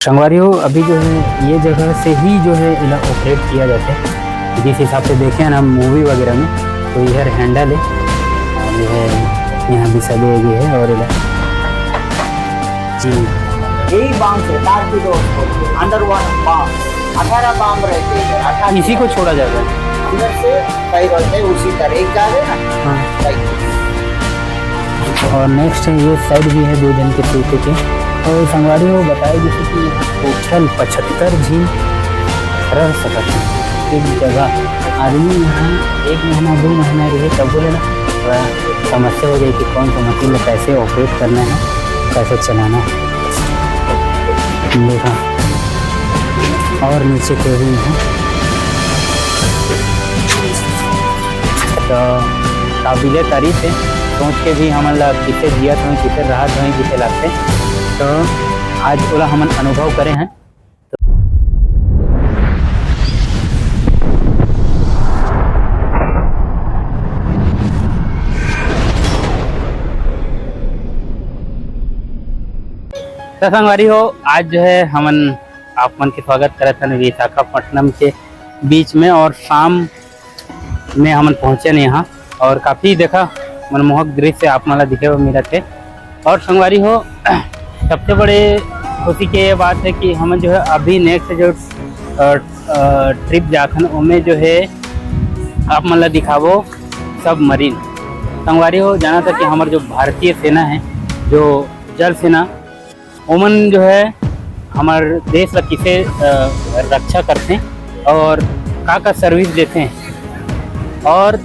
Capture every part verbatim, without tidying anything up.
संगवारी हो, अभी जो है ये जगह से ही जो है एला ऑपरेट किया जाता है। जिस हिसाब से देखे हैं ना मूवी वगैरह में, तो इधर हैंडल है और ये है, यहाँ भी सब ये है और इधर जी। यही बॉम्ब है, ताकि दोस्त बोलते हैं, अंडर वाटर बॉम्ब। अठारह बॉम्ब रहते हैं इधर, अठारह। इसी को छोड़ा जाता है। अंदर से कई रहते हैं, उसी तरह एक जा रहे ना। हाँ। कई। और नेक्स्ट है, ये साइड भी है दो जन के सूते के। और संगवारी हो बताए जैसे कि टोटल पचहत्तर झीन रह सकत है एक जगह। आदमी यहाँ एक महीना, दो महीना रहे, तब बोले ना, थोड़ा समस्या हो जाए कि कौन सा मशीन में कैसे ऑपरेट करना है, कैसे चलाना है। देखा, और नीचे केबिन है। तो काबिले तारीफ है, सोच के भी हमन ला किसे जियत होई, किसे रहत होई, किसे लगते। तो आज ओला हमन अनुभव करे हैं। तो संगवारी हो, आज जो है हमन आप मन के स्वागत करत हन विशाखापट्टनम के बीच में, और शाम में हमन पहुँचे न यहाँ, और काफ़ी देखा मनमोहक दृश्य आप मन ला दिखे बर मिलत हे। और संगवारी हो, सबसे बड़े खुशी के ये बात है कि हमन जो है अभी नेक्स्ट जो, अ, अ, ट्रिप जाथन, ओमे जो है आप मन ला दिखाबो सबमरीन। संगवारी हो, जाना था कि हमर जो भारतीय सेना है, जो जल सेना, ओमन जो है हमर देश ला किसे, अ, रक्षा करथे और का-का सर्विस देथे, और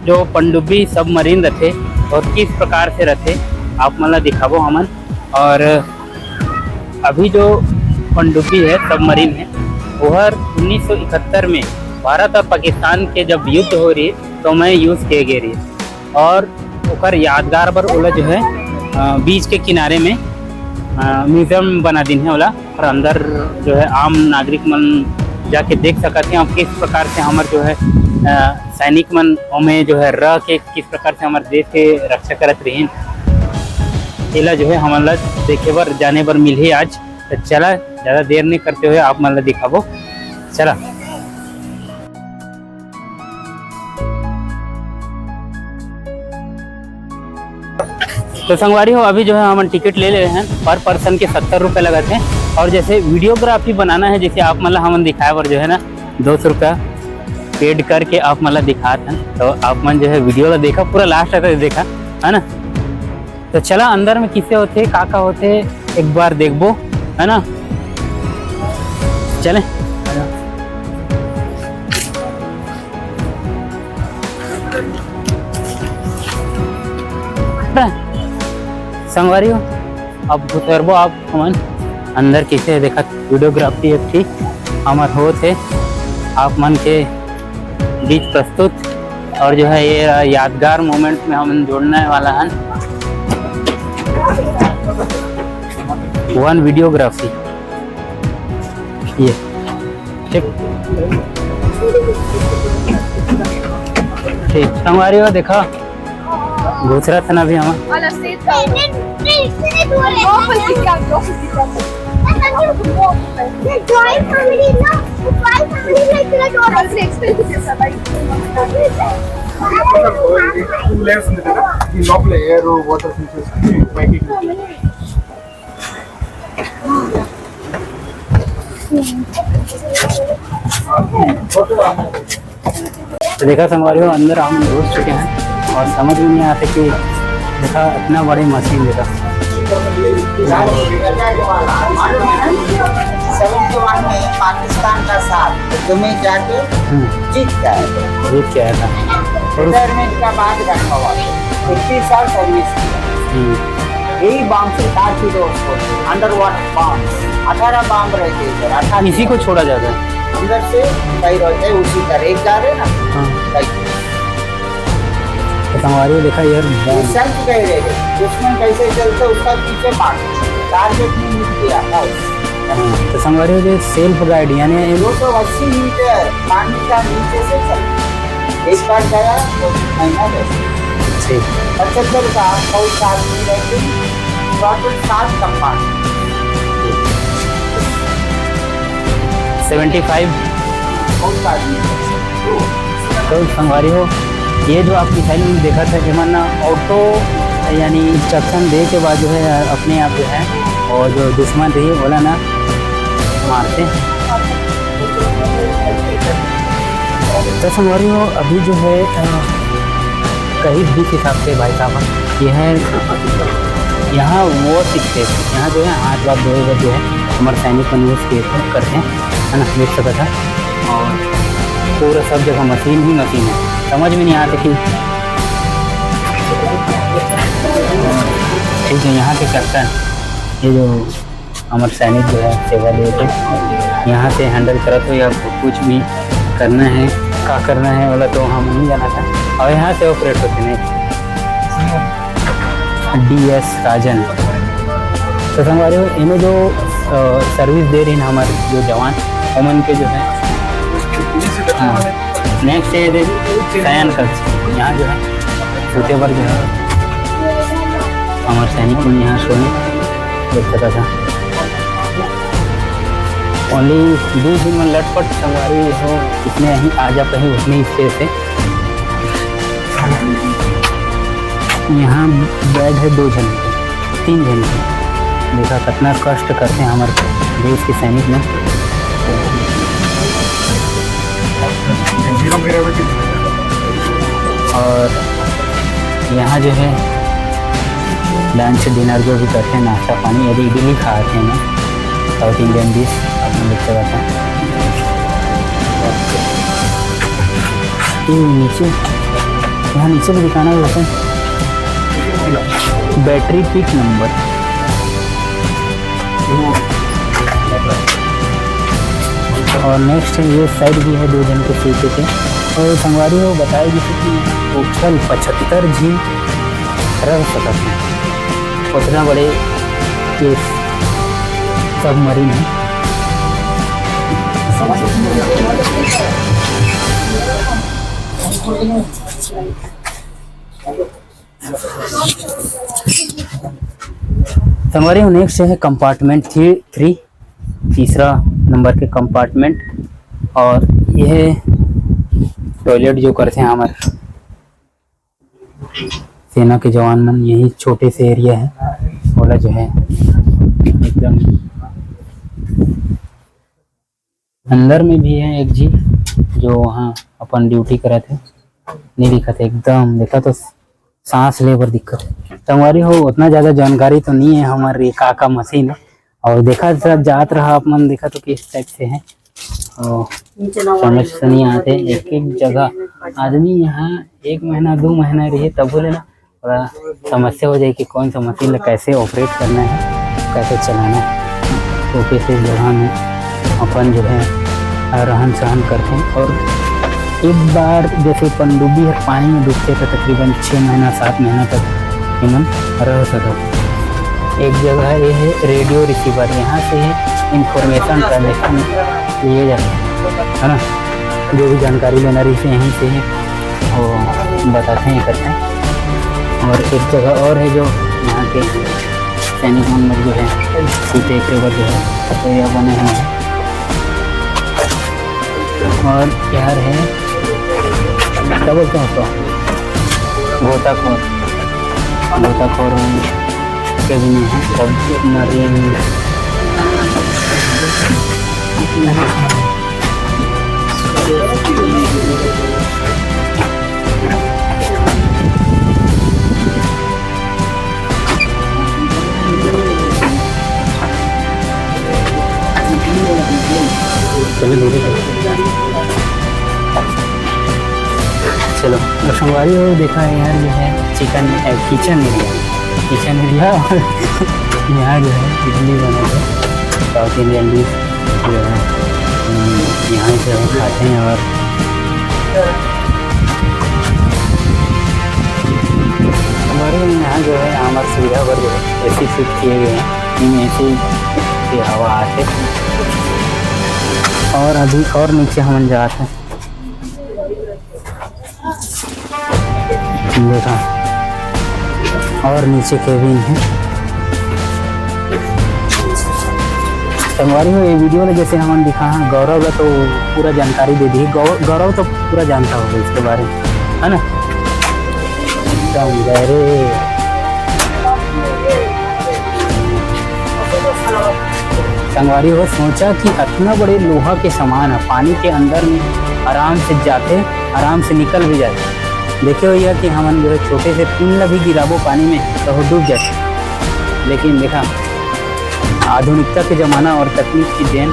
जो पनडुब्बी सबमरीन रथे और किस प्रकार से रथे, आप मन ला दिखाबो हमन। और अभी जो पनडुब्बी है, सबमरीन है, ओहर उन्नीस सौ इकहत्तर में भारत और पाकिस्तान के जब युद्ध हो रही, तो मैं यूज़ किए गए रही। और ओकर यादगार बर ओला जो है, अ, बीच के किनारे में, अ, म्यूजियम बना दिन है ओला, और अंदर जो है आम नागरिक मन जाके देख सकत हैं और किस प्रकार से हमर जो है, अ, सैनिक मन ओमे जो है रह के किस प्रकार से हमर देश के रक्षा करत रहिन, एला जो है हमन ला देखे बर, जाने बर मिलही आज। तो चला, ज़्यादा देर नहीं करते हुए आप मन ला दिखाबो, चला। तो संगवारी हो, अभी जो है हमन टिकट ले ले हैं, पर पर्सन के सत्तर रुपये लगत हैं। और जैसे वीडियोग्राफी बनाना है, जैसे आप मन ला हमन दिखाए बर जो है ना दो सौ रुपया पेड करके आप मन ला दिखात हैं। तो आप मन जो है वीडियो ला देखा, पूरा लास्ट तक देखा, है ना। तो चला अंदर में किसे होथे, का का होथे, एक बार देखबो, है ना। चले। संगवारी हो, अब घुसरबो आप हमन अंदर। किसे देखत वीडियोग्राफी एक ठीक हमर होत है आप मन के बीच प्रस्तुत, और जो है ये यादगार मोमेंट में हमन जोड़ने वाला हन वन वीडियोग्राफी। ये ठीक, ठीक, संगवारी हो, देखा, घुसरत हन अभी हम। तो देखा संगवारी हो, अंदर हम घुस चुके हैं और समझ में नहीं आता कि देखा इतना बड़े मशीन देखा। मालूम है ना? सभी जवान में पाकिस्तान का साथ तुम्हें जाके हम्म। जीत गया है। जीत गया था। और उस रिटायरमेंट का बाद रखा हुआ है। इकतीस साल सर्विस किया। हम्म। यही बॉम्ब से, ताकि दोस्त को, अंडर वाटर बॉम्ब, अठारह बॉम्ब रहते हैं इधर, अठारह। इसी को छोड़ा जाता है। अंदर से कई रहते हैं, उसी तरह एक जा रहे ना, हाँ। कई। तो संगवारी देखा यार, ये बॉम्ब। सेल्फ कह रहे हैं, दुश्मन कैसे चलते उसका पीछे भाग, टारगेट नहीं मिल गया, बस। हाँ, तो संगवारी हो, ये सेल्फ गाइड यानी दो सौ अस्सी मीटर पानी का नीचे से चल, एक बार गया तो महीना बस। ठीक। पचहत्तर का और सात में रहते हैं, टोटल सात कंपार्टमेंट। Seventy five. तो संगवारी हो, ये जो आप मिसाइल में देखत है, एमन ना ऑटो यानी इंस्ट्रक्शन दे के बाद जो है अपने आप जो है, और जो दुश्मन रही ओला ना मारते। तो संगवारी हो, अभी जो है, अ, करीब बीस हिसाब से भाई साहब, ये है यहाँ वॉश स्पेस, यहाँ जो है हाथ बाथ धोए हुए जो है हमारे सैनिक मन यूज किए थे, करते हैं, है ना, देख सकता था। और पूरा सब जगह मशीन ही मशीन है, समझ में नहीं आता कि ठीक है, यहाँ के कैप्टन, ये जो हमारे सैनिक जो है सेवा देते, यहाँ से हैंडल करत हो या कुछ भी करना है, का करना है वाला तो हम नहीं जाना था। और यहाँ से ऑपरेट होते नहीं। डी एस राजन। तो संगवारी हो, एमे जो, अ, सर्विस दे रही हमारे जो जवान, ओमन के जो है, हाँ, नेक्स्ट ये दे सयान कक्ष, यहाँ जो है सोते बर जो है हमारे सैनिक मन यहाँ सोए, देख सकता था। ओनली दो दिन में लटपट संगवारी हो, इसमें ही आ जा पाही उतनी स्पेस है। यहाँ बेड है दो जन के, तीन जन के। देखा कितना कष्ट करते हैं हमारे देश के सैनिक में। और यहाँ जो है लंच डिनर जो भी करते हैं, नाश्ता पानी, यदि इडली खाते हैं ना, साउथ इंडियन डिश अपने बच्चे बताते हैं। ये नीचे, यहाँ नीचे भी दिखाना होता है, बैटरी पिक नंबर। और नेक्स्ट है, ये साइड भी है, दो जन के सीट के। और संगवारी हो बताया जैसे कि टोटल पचहत्तर जी रह सकते हैं, उतना बड़े ये सबमरीन है। संगवारी हो, नेक्स्ट है कंपार्टमेंट थ्री, थ्री, तीसरा नंबर के कंपार्टमेंट। और यह टॉयलेट जो करते हैं हमारे सेना के जवान मन, यही छोटे से एरिया है, ओला जो है एकदम अंदर में भी है एक जी जो वहाँ अपन ड्यूटी करत है, नहीं दिखत है एकदम, देखा तो सांस ले बर दिक्कत है। संगवारी हो, उतना ज्यादा जानकारी तो नहीं है हमारे का का मशीन है, और देखा सब जात रहा आप मन, देखा तो किस टाइप से है, और समझ से नहीं आते। एक एक जगह आदमी यहाँ एक महीना दो महीना रहे तब बोले ना थोड़ा समस्या हो जाए कि कौन सा मशीन ला कैसे ऑपरेट करना है, कैसे चलाना है। तो किस इस जगह में अपन जो है रहन सहन करते हैं। और एक बार जैसे पनडुब्बी हर पानी में डूबते तो तकरीबन छः महीना सात महीना तक एमन रह सकत। एक जगह ये है रेडियो रिसीवर, यहाँ से इंफॉर्मेशन ट्रांसमिशन लिए जाते हैं, है ना। जो भी जानकारी लेना रही से यहीं से ही वो बताते हैं, करते हैं। और एक जगह और है जो यहाँ के सैनिक मन जो है सूते के ऊपर जो है एरिया बने हुए हैं। और यार है, क्या बोलते हैं उसको, गोताखोर, गोताखोर के भी नहीं है, सब मरीन। चलो, और संगवारी हो, देखा है यार, ये है चिकन, अ, किचन एरिया, किचन एरिया। और यहाँ जो है इडली बना है, साउथ इंडियन डिश जो है, हम यहाँ से हम खाते हैं। और हमारे यहाँ जो है हमारे सुविधा पर जो है एसी फिट किए गए हैं, इन एसी की हवा आते। और अभी और नीचे हम जाते हैं, देखा, और नीचे केबिन है। संगवारी हो, ये वीडियो में जैसे हमन दिखा हैं, गौरव ला तो पूरा जानकारी दे दी। गौ-, गौरव तो पूरा जानता होगा इसके बारे में, है ना? एकदम गहरे। संगवारी हो, सोचा कि इतना बड़े लोहा के सामान है, पानी के अंदर में आराम से जाते, आराम से निकल भी जाते। देखे भैया कि हमन जो है छोटे से पिन ला भी गिराबो पानी में तो वो डूब जाते, लेकिन देखा आधुनिकता के जमाना और तकनीक की देन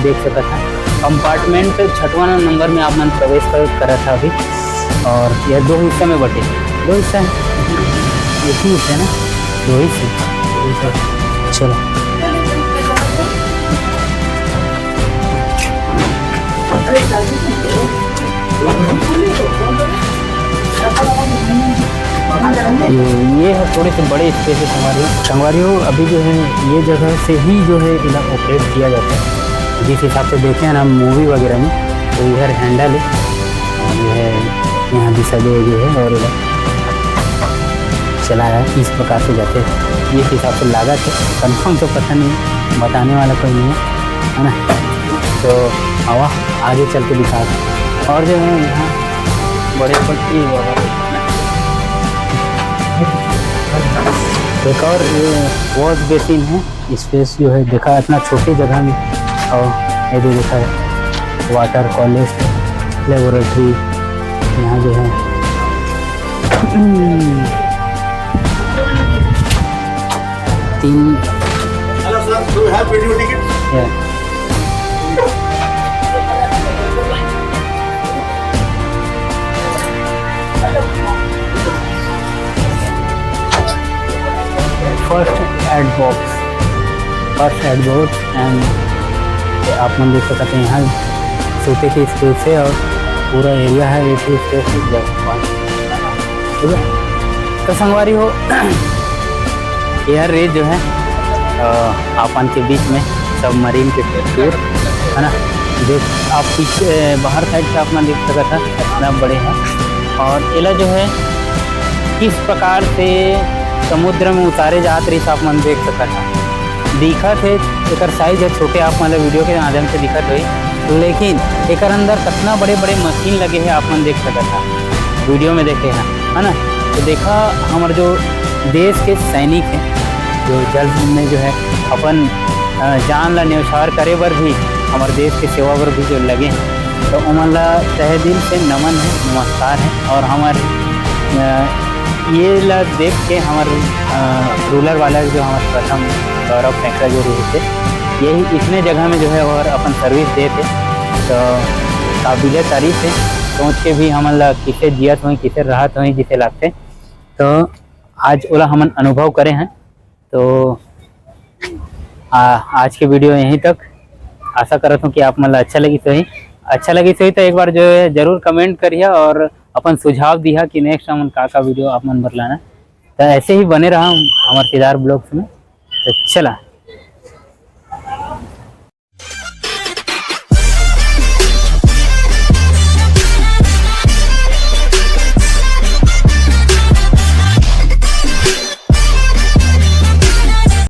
देख सकत हा। कंपार्टमेंट छठवां नंबर में आप मन प्रवेश कर, करत हा अभी, और यह दो हिस्सा में बटे, दो हिस्सा है, एक ही हिस्सा है ना, दो हिस्से। चलो। ये, ये है थोड़े से बड़े स्पेसेस हमारे संगवारी हो। अभी जो है ये जगह से ही जो है इला ऑपरेट किया जाता है। जिस हिसाब से देखे हैं ना मूवी वगैरह में, तो इधर हैंडल है और ये है यहाँ दिशा जो है और इधर चला है, इस प्रकार से जाते हैं। ये हिसाब से लागत है, कंफर्म तो पता नहीं, बताने वाला कोई नहीं है, है ना? तो आवा आगे चल के दिखा। और जो है यहाँ बड़े बड़े एक और ये वॉश बेसिन है। स्पेस जो है देखा इतना छोटे जगह में, और ये भी देखा है वाटर कॉलेज लेबोरेटरी यहाँ जो है। तीन Hello sir, do you have P T O ticket? Yeah. First aid box, first aid box and आप मन देख सकते हैं यहाँ सोते के स्पेस है और पूरा एरिया है, एक ही स्पेस है, जस्ट वन। ठीक है, तो संगवारी हो, एयर रेस जो है अ, आपन के बीच में सबमरीन के टूर है ना, देख आप पीछे बाहर साइड से आप मन देख सकत है कितना बड़े है और एला जो है किस प्रकार से समुद्र में उतारे जात रही आप मन देख सकत है। दिखत है एकर साइज है छोटे, आप मन ला वीडियो के माध्यम से दिखत होई, लेकिन एकर अंदर कितना बड़े बड़े मशीन लगे हैं आप मन देख सकत है, वीडियो में देखे हैं, है ना। तो देखा हमारे जो देश के सैनिक हैं जो जल में जो है अपन अ, जान ला न्यौछावर करे बर भी हमर देश के सेवा बर भी जो लगे हैं तो ओमन ला तहे दिल से नमन है, नमस्कार है। और हमर अ, ये ला देख के हमर अ, रूरल वाला जो हमर प्रथम गौरव टेंकरा जो रहे थे, यही इसने जगह में जो है और अपन सर्विस दे थे तो काबिले तारीफ है। सोच के भी हमन ला किसे जियत होई, किसे रहत होई, जिसे लागते। तो आज ओला हमन अनुभव करे हैं। तो आ, आज के वीडियो यहीं तक। आशा करत हूँ कि आप मन ला अच्छा लगी सही, अच्छा लगी सही तो एक बार जो है जरूर कमेंट करिए और अपन सुझाव दिया कि नेक्स्ट हमन का का वीडियो आप मन बर लाना। तो ऐसे ही बने रहा हमारे केदार ब्लॉग्स में। तो चला,